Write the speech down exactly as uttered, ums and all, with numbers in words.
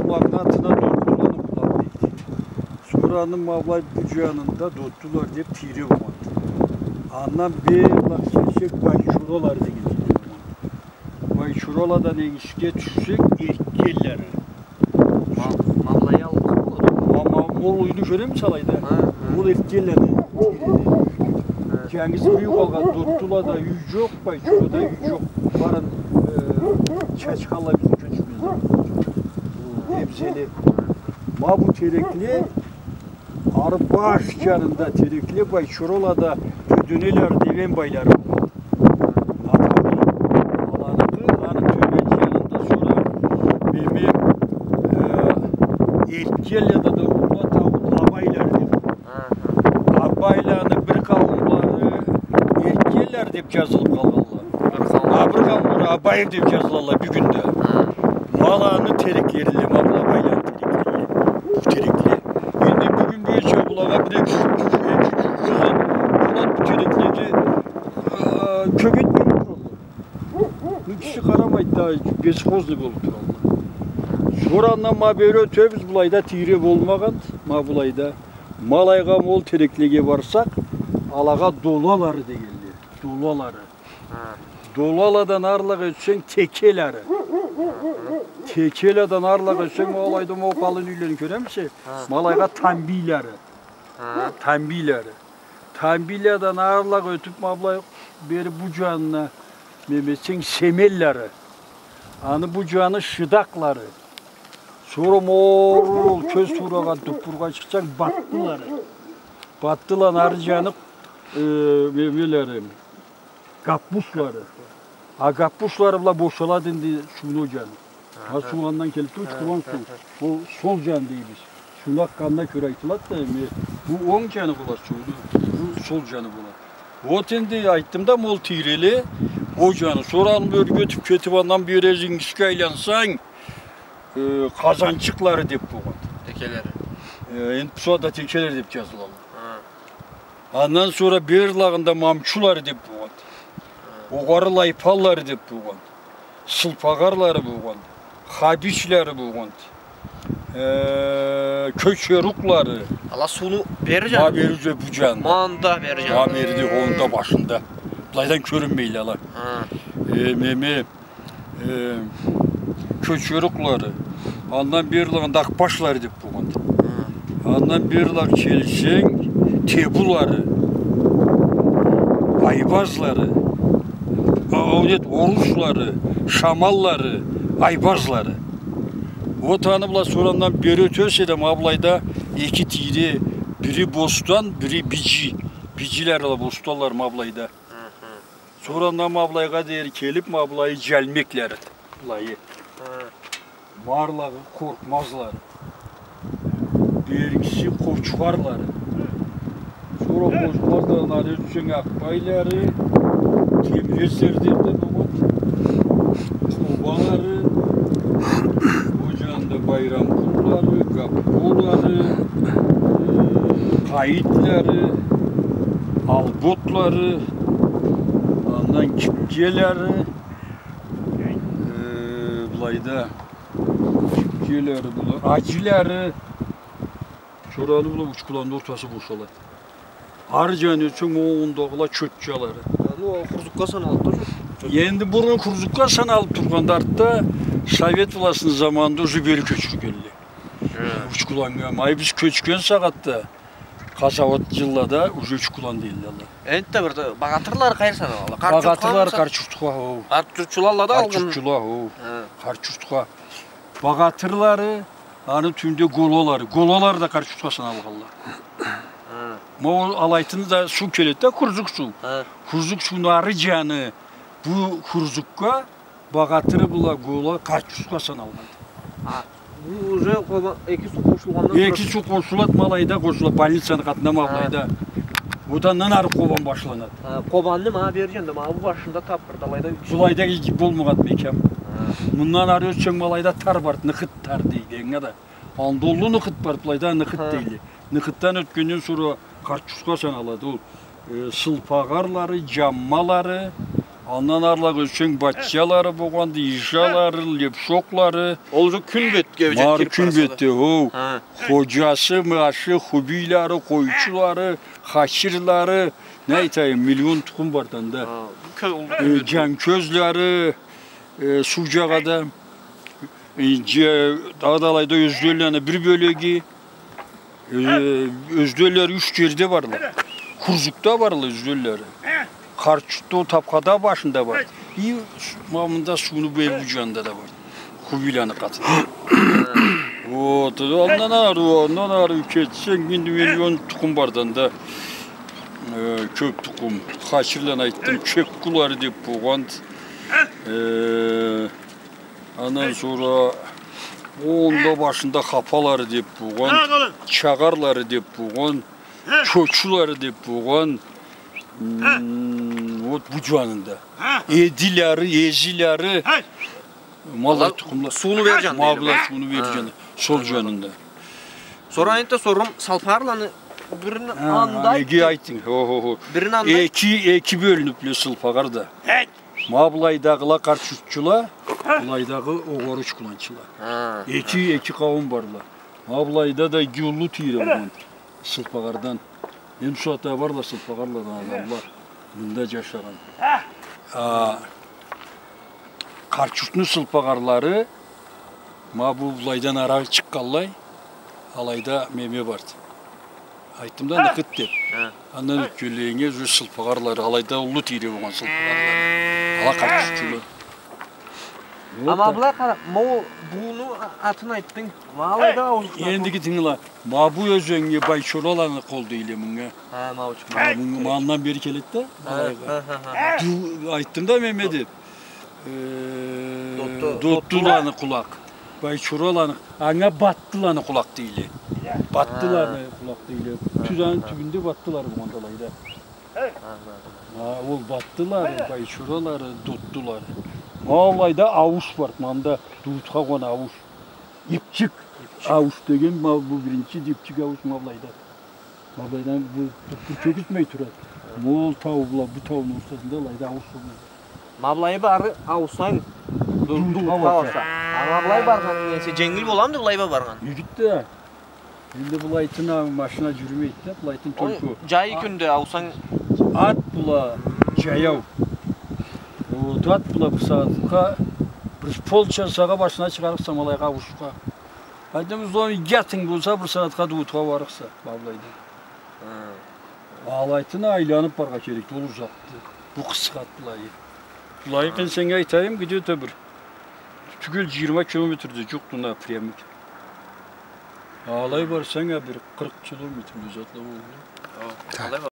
Къулакъны атына Дотдуланы къулакъ дейди. Сора аны ма былай бу джанында Дотдулары деб тийре болгъанды. Андан бери былай келсек, Байчоралары деген тийре болгъанды. Байчораладан энгишге тюшсек, Эркенлары. Ма-, ма былай алгъыс болады. Ма, ма, ол юйню кёремисе алайда? Ха, ха. Ол Эркенланы тийреди. Ха. Джангыз бир юй къалгъан, Дотдулада юй джокъ, Байчорада юй джокъ. Барын, э, чачханла бизни кёчюрген. Эбзели. Ма бу Терекле, ары баш джанында Терекле, Байчоралада Тёденелары деб эм байлары болгъан. Атабыз. Аланыкъы, аны тёбен джанында сора неме, э, Эркенлада да уллу атабыз Абайлары деб. Аха. Абайланы бир къауумлары Эркенлары деб джазылыб къалгъанла. Бир къауум. А, бир къауумлары Абаев деб джазылалла бюгюн да. Ха. Ма аланы Тереклериле, ма была Абайланы Тереклериле. Бу Терекле. Энди бюгюн бюгеча былагъа бир эки джюз, эки джюз джыл болад бу Терекледе, э, кёмек бериб туралла. Ну, киши къарамайды да, бесхозный болуб туралла. Сора андан ма бери ётебиз, былайда тийре болмагъан, ма былайда. Ма алайгъа, ол Тереклеге барсакъ, алагъа Долалары дегенле. Долалары. Ха. Долаладан арлакъ ётсенг, Текелары. Ха. Текеладан арлакъ ётсенг, ма алайда ма ол къалын юйлени кёремисе? Ха. Ма алайгъа Тамбийлары. Ха. Тамбийлары. Тамбийладан арлакъ ётюб, ма былай бери бу джанына, неме этсенг, Семенлары. Аны бу джаны Шыдакълары. Сора ма ол кёз турагъан дуппургъа чыкъсанг, Баттылары. Баттыланы ары джаны, э, немелери, Гаппушлары. А Гаппушлары бла бошалады энди сууну джаны. Ха, суу андан келиб тур, Учкулан суу. Ол сол джаны дейбиз. Сууну акъгъанына кёре айтылады да, эми, бу онг джаны болады сууну, бу сол джаны болады. Вот энди айтдым да, ма ол тийреле, ол джаны. Сора аны ёрге ётюб кетиб, андан бери энгишге айлансанг, э, Къазанчыкълары деб болгъан. Текелери. Э, энди бусагъатда Текелери деб джазылады. Ха. Андан сора берлыгъында Мамчулары деб болгъан. Огъары Лайпанлары деб болгъан. Сылпагъарлары болгъан. Хабичлары болгъан. Э, Кёчерукълары. Ала сууну бери джаны. Ма бери джаны, бу джаны. Ма анда бери джаны. Ма бери да, онда башында. Былайдан кёрюнмейле ала. Ха. Э, неме, э, Кёчерукълары, андан берлыгъында Акъбашлары деб болгъанды. Ха. Андан берлыгъы келсенг, Тебулары, Айбазлары, а, о, нет, Оруслары, Шамаллары, Айбазлары. Вот аны бла сора андан бери ётесе да, ма былайда эки тийре, бири Бостан, бири Биджи. Биджилары бла Бостанлары ма былайда. Хы-хы. Сора андан ма былайгъа дери келиб, ма былайы Джалмеклери. Былайы. Хы. Ма арлакъы Къоркъмазлары. Бергиси Къочхарлары. Сора Къочхарладан ары ётсенг, Акъбайлары, Темрезлери деб да болгъан. Къобалары, ол джанында Байрамкъуллары, Гаппулары, э, Къайытлары, Алботлары, андан Кипкелери, э, былайда Кипкелери, была, Аджилары. Сора аны бла Учкуланны ортасы бошалады. Ары джаны ётсенг, ма ондагъыла Чотчалары. Ну, ол Хурзукга саналады да, Чотча. Энди бурун Хурзукга саналыб тургъанды, артда совет властны заманында уже бери кёчюргенле. Хы. Учкуланнга. Ма биз кёчген сагъатда, къазауат джыллада уже Учкулан дейле ала. Энтда бир да Багъатырлары къайры саналалла? Багъатырлары Къарчуртха, Къарчуртха, хоу. Къарчуртчулалла да алгъын. Къарчуртчула, хоу. Хы. Къарчуртха. Багъатырлары, аны тюбюнде Голалары. Голалары да Къарчуртха саналгъанла. Хы. Ма ол алайтын да суу келеди да, Хурзук суу. Хы. Хурзук сууну ары джаны бу Хурзукга, Багъатыры бла Гола Къарчуртха саналгъан. А, бу уже Къоба-, эки суу къошулгъандан... Эки сора суу къошулады, ма алайда къошулады, больницаны къатына ма былайда. Хы. Одан ары Къобан башланады. Хы, Къобанны ма бери джанында, ма бу башында тап бир да алайда. Былайда иги болмагъан мекям. Хы. Мындан ары ётсенг, ма алайда тар барды, Ныхыт тар дейди, анга да. Анда уллу Ныхыт барды, былайда Ныхыт дейле. Ныхытдан ётгенден сора Къарчуртха саналады ол. Э, Сылпагъарлары, Джаммалары, Андан арлакъ ётсенг, Батчалары болгъанды, Ижалары, Лепшоклары. Ол уже Кюн бетге уже кирип бараса да. Кюн бетде, хоу. Ха. Ходжасы, Машы, Хубийлары, Къойчулары, Хачирлары. Не айтайым, миллион тукъум барды анда. Ха, бу кё-, ол кё-, Джанкёзлары, э, суу джагъада. Э, дагъыда алайда Ёзденланы бир бёлеги. Э, Ёзденлары юч джерде барла. Хурзукда барла Ёзденлары. Къарчуртда, ол Тапкада башында бар. И ма мында сууну бери бу джанында да бар. Хубийланы къатында. Вот, андан ары, андан ары кетсенг, энди миллион тукъум барды анда. Э, кёп тукъум. Хачирланы айтдым, Чеккулары деп болгъан. Э, Андан сора онда башында Хапалары деп болгъан, Чагъарлары деп болгъан, Кёчюлары деп болгъан, вот бу джанында. Эдилары, Эзилары, ма былай тукъумла. Сууну бери джанында. Ма былай сууну бери джанында. Сол джанында. Сора энтда сорурум, Салпагъарланы бирин анда айтдынг. Бирин анда айтдынг. Хо, хо, хо. Бирин анда айтдынг. Эки, эки бёлюнюбле Салпагъарда. Ма былайдагъыла къарчуртчула, былайдагъыла огъорочкуланчыла. Ха. Эки, эки къауум барла. Ма былайда да иги уллу тийре болгъан Салпагъардан. Эм сагъатда барла Салпагъарладан адамла. Мында джашагъан. А, Къарчуртну Салпагъарлары, ма бу былайдан ары чыкъгъанлай, алайда меме барды. Айтдым да, Ныкъыт деп. Ха. Андан ётгенлейинге уже Салпагъарлары, алайда уллу тийре болгъан Салпагъарлары. Ала къарчуртчула. А ма былай къара, ма ол бууну атын айтдынг. Ма алайда ауушхан. Эндиги тынгыла. Ма бу ёзеннге Байчораланы къол дейле мынга. Ха, ма учукъ. Ма мынга, ма андан бери келеди да, былайгъа. Ха, ха, ха. Ду-, айтдым да, Меме деп. Э, Дотту-, Доттуланы къулакъ. Байчораланы, анга Баттыланы къулакъ дейле. Баттыланы къулакъ дейле. Тюз аны тюбюнде Баттылары болгъанды алайда. Ангыладым. Ха, ол Баттылары, Байчоралары, Доттулары. Ма алайда аууш бар, мында дуутха къона аууш. Ипчик. Ипчик. Ауш деген, ма бу биринчи ипчик ауш ма былайда. Ма былайдан бу, бу кёкюзмей турады. Ма ол тау бла бу тауну ортасында алайда ауш болмайды. Ма былай бары аусанг, ду-, дуутха баса. А ма былай баргъан эсе, дженгил боламыды былай баргъан? Игиди да. Энди былайтын а машина джюрюмейди да, былайтын только. Джай кюнде аусанг. Ат бла джаяу. Ол ат бла бир сагъатха, бир полчасагъа башына чыгъарыкъса ма былайгъа ауушха. Айтдым, узун джатынг болса, бир сагъатха дуутха барыкъса, ма былайда. Ха. Алайтын а айланып баргъа керекди, ол узакъды. Бу къысхады былайы. Былайы мен сеннге айтайым, где-то бир тюгюл джыйырма километрден джукъду, напрямик. Алай барсанг а бир къыркъ километрден узакъла болду. Ха. Алай